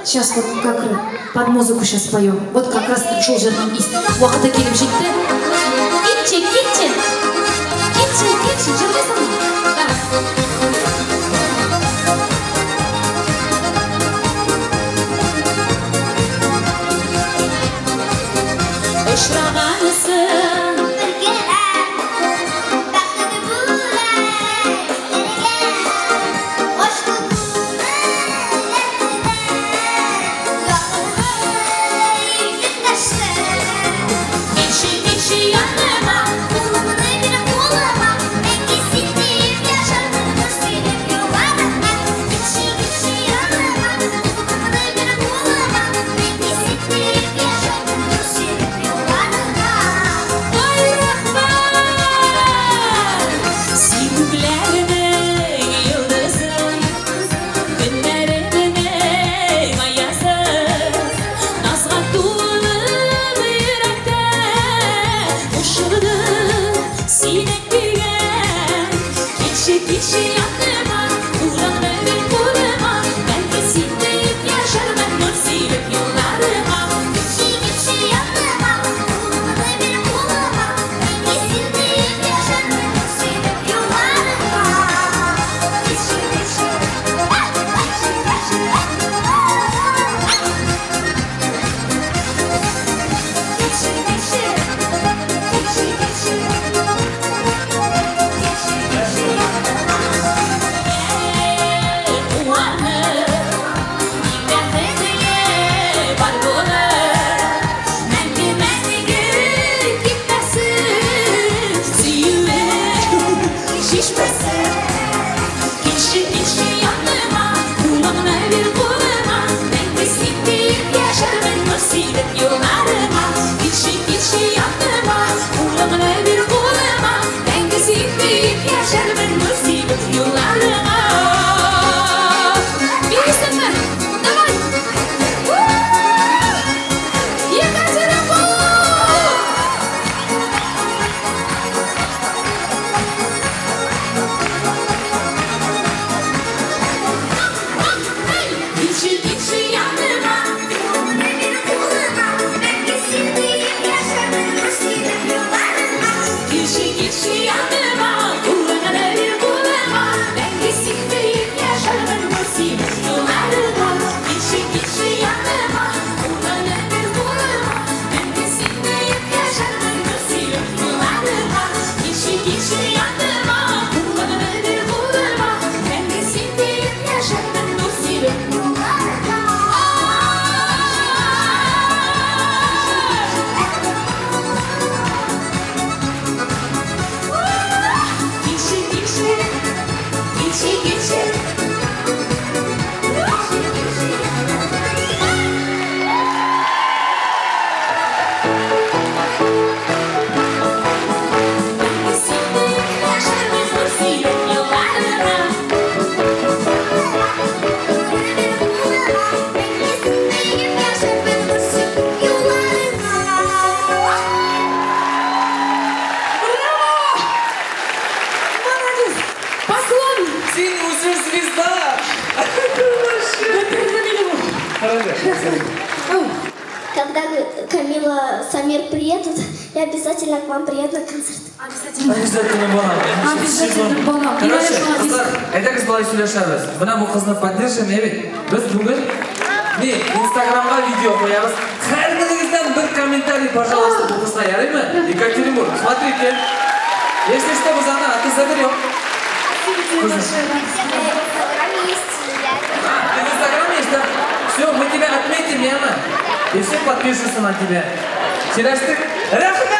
Сейчас вот как под музыку сейчас спою. Вот как раз шул җырның вакыты килеп җитте. Китче, китче. Китче, китче, җырлыйсыңмы? Давай. Очрагансың. Килче, килче яныма. Ай, рәхмәт! Син күкләрнең йолдызы, көннәремнең аязы, назга тулып йөрәктә кушылды синең көйгә. Килче, килче яныма, кулыңны бир кулыма, мәңге син диеп яшәрмен нур сибеп юлларыма. Килче, килче яныма, кулыңны бир кулыма, мәңге син диеп яшәрмен нур сибеп юлларыма. Килче, килче, килче, килче, килче, килче, килче, килче, килче, килче яныма. Куанып, мин бәхетле бар булып, мәңге, мәңге китмәсен, сөюем чишмәсе. Килче, килче яныма, кулыңны бир кулыма, мәңге син диеп яшәрмен нур сибеп юлларыма. Килче, килче яныма, кулыңны бир кулыма, мәңге син диеп яшәрмен нур сибеп юлларыма. Биисеңме? Давай! Екатеринбург! Килче, килче яныма, кулыңны бир кулыма, мәңге син диеп яшәрмен нур сибеп юлларыма. Килче, килче яныма, кулыңны бир кулыма, мәңге син диеп яшәрмен нур сибеп юлларыма. Килче, килче яныма, кулыңны бир кулыма, мәңге син диеп яшәрмен нур сибеп юлларыма. Килче, килче яныма, кулыңны бир кулыма, мәңге син диеп яшәрмен нур сибеп юлларыма. Килче, килче, килче, килче. Килче, килче. Мәңге син диеп яшәрмен нур сибеп юлларыма. Мәңге син диеп яшәрмен нур сибеп юлларыма. Браво! Молодец! Поклон! Син үзе звезда! Бетерде мине бу. Когда Камила, Самир приедут, я обязательно к вам приеду на концерт. Обязательно. Обязательно, балам. Обязательно, балам. Короче, кызлар, әйдәгез, болай сөйләшәбез. Менә бу кызны поддержим, әйбәт. Без бүген не, Инстаграмга видео куябыз. Һәрберегездән бер комментарий, пожалуйста, бу кызга, ярыймы? Екатеринбург, смотрите. Если что, без аны, а ты заберем. Спасибо тебе большое. В Инстаграме есть я. А, ты в Инстаграме есть, да? Все, мы тебя отметим, яме. И все подпишутся на тебя. Сөйләштек. Рәхмәт!